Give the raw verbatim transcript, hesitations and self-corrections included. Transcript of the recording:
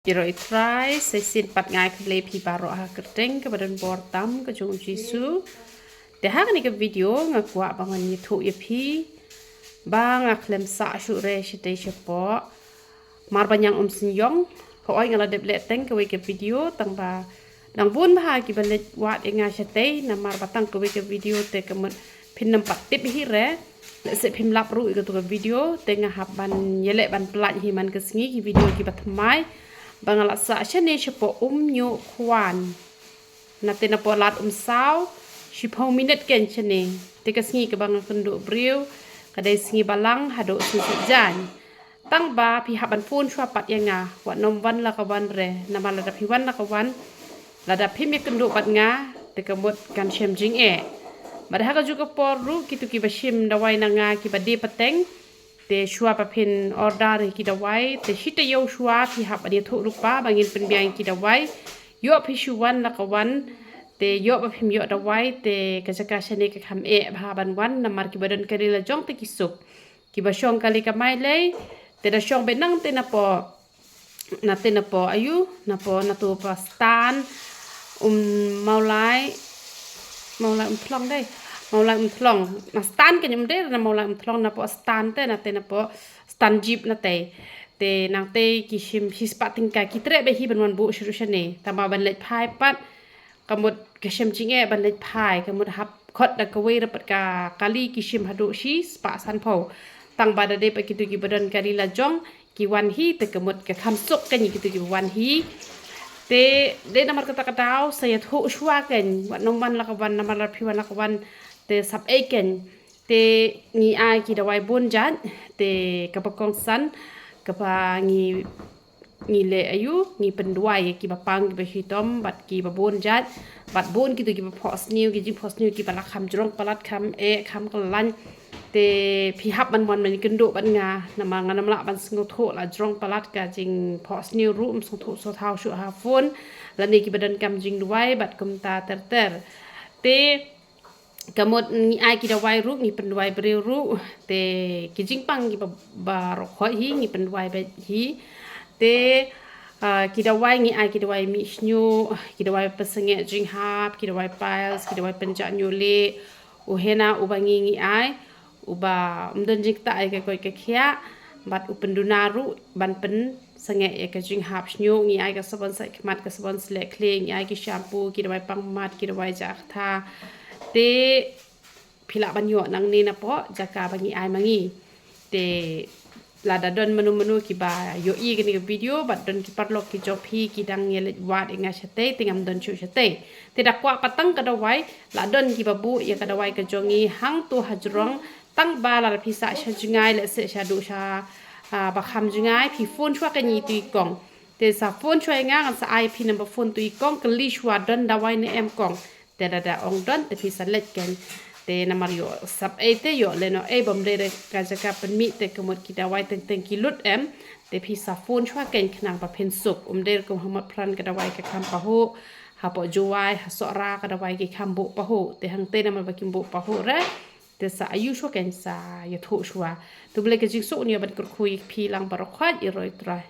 Ïaroh Trai, sa shisien pat nga ai khublei phi baroh ha ka kyrteng kaba don bor tam ka jong u Jisu. Te ha kane ka video nga kwah ba ngan ïathuh ïa phi ba nga khlem sah shuh re shatei shapoh. Mar ba ñiang um sngewthuh, hooid nga la dep leh teng kawei ka video, tang ba dang bun bha kiba leit wad ïa nga shatei, namar ba tang kawei ka video te ka mut phin ym pat tip hi re. Lehse phim lap ruh ïa katu ka video, te nga hap ban ïaleh ban pyllait hi man ka sngi ki video kiba thymmai. Ba nga la sah shane shapoh Umñiuhkhwan. Na te napoh Lad Umsaw, shiphew minit kein shane. Te ka sngi kaba nga kynduh briew, ka dei sngi Balang haduh sngi Saitjaiñ. Tang ba phi hap ban phone shuwa pat ïa nga, wat nym wan la ka wan re, namar lada phi wan la ka wan, lada phim ïakynduh bad nga, te ka mut kan shem jingeh. Bad ha kajuh ka por ruh kitu kiba shim dawai na nga kiba die pateng, te shuwa ba phin order ïa ki dawai, te shi taïew shuwa phi hap ban ïathuh lypa ba ngin pynbiang ïa ki dawai. Ïoh phi shu wan la ka wan, te ïoh ba phim ïoh dawai, te ka jaka shane ka kham eh bha ban wan, namar kiba don kali la jong te ki suk. Kiba shong kali kamai lei, te da shong beit nangte napoh, na te napoh aïu, napoh natu pa Stan, um, Mawlai, Mawlai Umthlong dei, Mawlai Umthlong. Na Stan kein ym dei, na Mawlai Umthlong napoh Stan te, na te napoh Stan Jeep na te. Te nangte ki shim shispah tyngka, ki treh beit hi ban wan buh shuh shuh shane. Tang ba ban leit phai pat, ka mut ka shem jingeh ban leit phai, ka mut hap khot da kawei re pat ka kali ki shim haduh shispah sanphew. Tang ba da dei pat kitu kiba don kali la jong, ki wan hi, te ka mut ka kham suk kein ïa kitu kiba wan hi. Te dei namar kata ka daw, sa ïathuh shuwa kein, wat nym wan la ka wan, namar lada phi wan la ka wan, te sap ei kein. Te ngi ai ki dawai bun jait, te kaba kongsan, kaba ngi, ngi leh aïu, ngi pynduwai ïa kiba pang, kiba shitom, bad kiba bun jait, bad bun kitu kiba phohsniew, ki jingphohsniew kiba la kham jrong palat, kham eh, kham kyllain. Te phi hap ban wan ban ïakynduh bad nga, namar ngan ym lah ban sngewthuh la jrong palat ka jingphohsniew ruh, ym sngewthuh sngewthaw shuh ha phone, lane kiba donkam jingduwai, bad kumta ter ter. Te ka mut ngi ai ki dawai ruh, ngi pynduwai briew ruh, te ki jingpang kiba, baroh khoit hi, ngi pynduwai beit hi. Te, ah, ki dawai ngi ai ki dawai mih shñiuh, ki dawai pynsangeh jinghap, ki dawai piles, ki dawai pynjah ñiuh lieh, u henna uba ngi ngi ai, uba ym don jingktah ïa ka koit ka khiah, bad u pynduna ruh ban pynsangeh ïa ka jinghap shñiuh, ngi ai ka sabon sait khmat, ka sabon sleh khlieh, ngi ai ki shampoo, ki dawai pang mat, ki dawai jah ktha. Te phi lah ban ïoh nangne napoh jaka ba ngi ai ma ngi. Te lada don mano mano kiba ïohi ïa kane ka video, bad don ki paralok ki jong phi ki dang ïaleit wad ïa nga shatei, te ngam don shuh shatei. Te da kwah pat tang ka dawai, la don kiba buh ïa ka dawai ka jong ngi hangto hajrong, tang ba lada phi sah sha jngai, lehse shaduh sha, ah, ba kham jngai, phi phone shuwa kein ïa itu i kong. Te sa phone shuwa ïa nga, ngan sa ai phi number phone tu i kong, kylli shuwa don dawai ne em kong. Te lada ong don, te phi sa leit kein. Te namar ïoh sap ei te ïoh lehnoh ei, bym dei re ka jaka pynmih, te ka mut ki dawai teng teng ki lut em. Te phi sa phone shuwa kein khnang ba phin suk. Ym dei re kum ha Motphran ka dawai ka kham pahuh, hapoh Jowai, ha Sohra ka dawai ki kham buh pahuh. Te hangtei namar ba kim buh pahuh re, te sa aïu shuwa kein, sa ïathuh shuwa. To U Blei ka jingsuk un ïa ban kyrkhu ïa phi lang baroh khoit, ïaroh Trai.